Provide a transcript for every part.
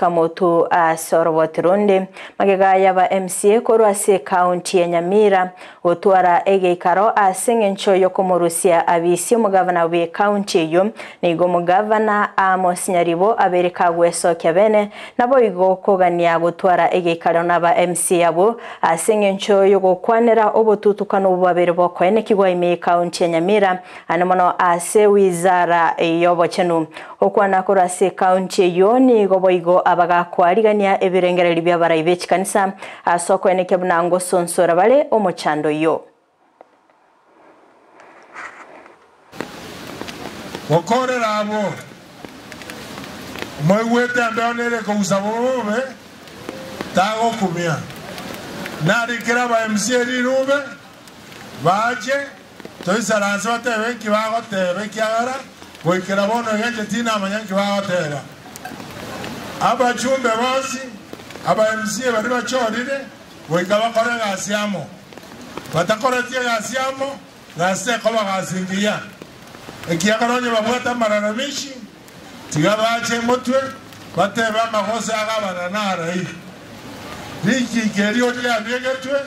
Kamotu ase oroboti ronde. Magega y'aba MCA korwa ase ekaunti ya Nyamira gotwara egeikaro ase engencho y'okomorusia abisi omogavana bw'ekaunti eyio, nigo omogavana Amos Nyaribo abeire kagwesokia bene naboigo kogania gotwara egeikaro naba MCA abwo ase engencho y'ogokwanera obotutukanu obwo bwabeire bokoenekigwa ime y'ekaunti ya Nyamira Ande mono ase wizara y'obochenu. Gokwana korwa ase ekaunti eyio nigo boigo abagakwarigania ebirengererio bi'abarai be chikanisa ase okoenekia buna ngosonsora bare omochando oyio. Gokorera abwo moigwete embeo nere ekogusa bobe, tagokumia. Narikere aba MCA rirube, bache Toisaranse batebe inki bagoteba, ekiagera goikera bono iga inche tinamanya inki bagoteba. Abachumbe bonsi, aba MCA baria bachorire, goika bakore egasi amo. Batakoreti egasi amo, gasi tekoba gasi engiya. Ekiagera onye babwate amalalamishi, tiga bache motwe, batebe amagoso agabana narai. Richiiko erio riabegetwe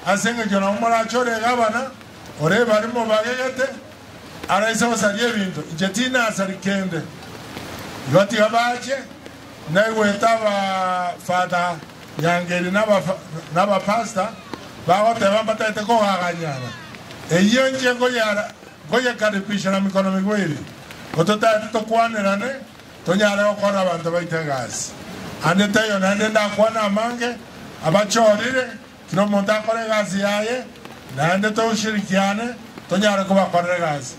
ase engencho nabo morachore egabana, Ore baria mobagegete, araise gosaria ebinto, inche tinasari kende. Igo tiga bache, naigwete abafada Nyangeri na abapastor bagoteba mbatagete kogaganyana. Eyio inche nkoyekaribisha na mikono migweri, ko totagete tokwanerane tonyare gokora abanto baito egasi. Ande taiyo naende ndakwane amange, abachorire, Kera omonto akore egasi yaye, naende toshirikiane tonyare kobakorera egasi.